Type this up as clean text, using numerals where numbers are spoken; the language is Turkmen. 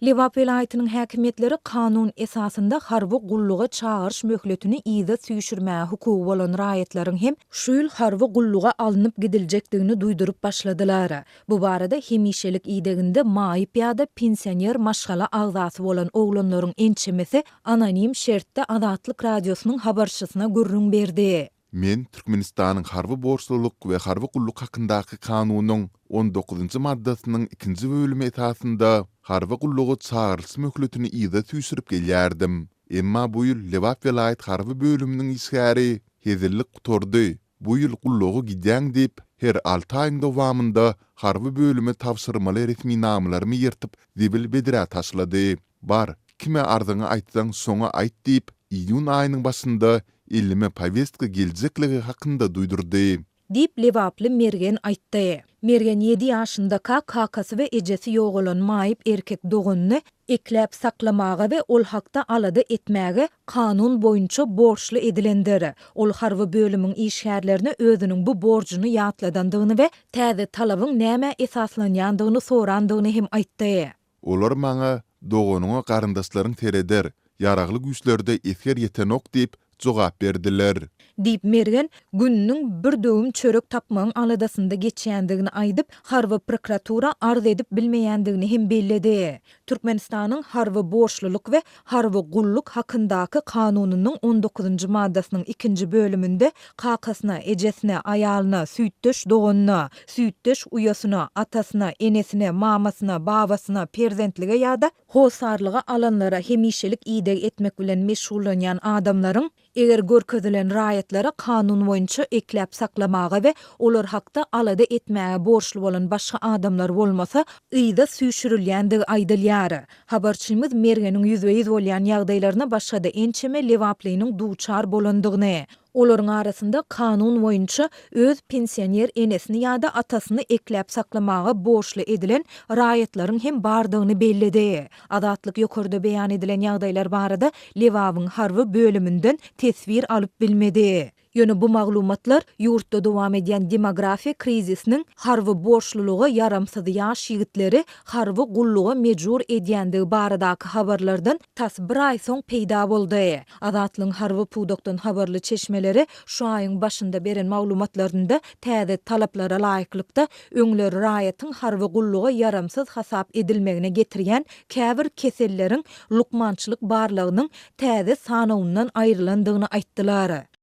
Lebap welaýatynyň häkimiýetleri kanun esasynda harby gulluga çagyryş möhletini yza süýşürmäge hukugy bolan raýatlaryň hem şu ýyl harby gulluga alnyp gidiljekdigini duýduryp başladylar. Bu barada hemişelik ideginde maýyp ýa-da pensioner maşgala agzasy bolan oglanlaryň ençemesi anonim şertde Azatlyk Radiosynyň habarçysyna gürrüň berdi. Men Türkmenistanyň Harby borçlulyk we harby gulluk hakyndaky Kanunyň on dokuzynjy maddasynyň ikinji bölümi esasynda harby gulluga çagyrylyş möhletini yza süýşürip gelýärdim. Emma bu ýyl Lebap welaýat harby bölüminiň işgäri Hezillik gutardy, bu ýyl gulluga gidýäň diýip, her alty aýyň dowamynda harby bölüme tabşyrmaly resminamalarymy ýyrtyp zibil bedrä taşlady. Bar, kime arzyňy aýtsaň şoňa aýt diýip, iýun aýynyň başynda elime powestka geljekligi hakynda duýdurdy. Diýip, lebaply Mergen aýtdy. Mergen ýedi ýaşyndaka kakasy we ejesi ýogalan maýyp erkek doganyny ekläp saklamaga we ol hakda alada etmäge kanun boýunça borçly edilendir. Ol harby bölümiň işgärlerine özüniň bu borjuny ýatladandygyny we täze talabyň nämä esaslanýandygyny sorandygyny hem aýtdy. Olar maňa, Doganyňa garyndaşlaryň sereder, ýaragly güýçlerde esger ýetenok diýip, jogap berdiler. Diýip, Mergen gününiň bir döwüm çörek tapmagyň aladasynda geçýändigini aýdyp, harby prokuratura arz edip bilmeýändigini hem belledi. Türkmenistanyň Harby borçlulyk we harby gulluk hakyndaky Kanunynyň on dokuzynjy maddasynyň ikinji bölüminde kakasyna, ejesine, aýalyna, süýtdeş doganyna, süýtdeş uýasyna, atasyna, enesine, mamasyna, babasyna, perzentlige ýa-da hossarlyga alanlara hemişelik ideg etmek bilen meşgullanýan adamlaryň Eger görkezilen raýatlara kanun boýunça ekläp saklamaga we olar hakda alada etmäge borçly bolan başga adamlar bolmasa, yza süýşürilýändigi aýdylýar. Habarçymyz Mergeniň ýüzbe-ýüz bolýan ýagdaýlaryna başga-da ençeme lebaplynyň duçar bolandygyny, olaryň arasynda kanun boýunça öz pensioner enesini ýa-da atasyny ekläp saklamaga borçly edilen raýatlaryň hem bardygyny belledi. Azatlyk ýokarda beýan edilen ýagdaýlar barada Lebabyň harby bölüminden teswir alyp bilmedi. Ýöne bu maglumatlar ýurtda dowam edýän demografiýa krizisiniň harby borçlulyga ýaramsyz ýaş ýigitleri harby gulluga mejbur edýändigi baradaky habarlardan tas bir aý soň peýda boldy. Azatlygyň harby pudakdan habarly çeşmeleri şu aýyň başynda beren maglumatlarynda täze talaplara laýyklykda, öňler raýatyň harby gulluga ýaramsyz hasap edilmegine getirýän käbir keselleriň lukmançylyk barlagynyň täze sanawyndan aýrylandygyny aýtdylar.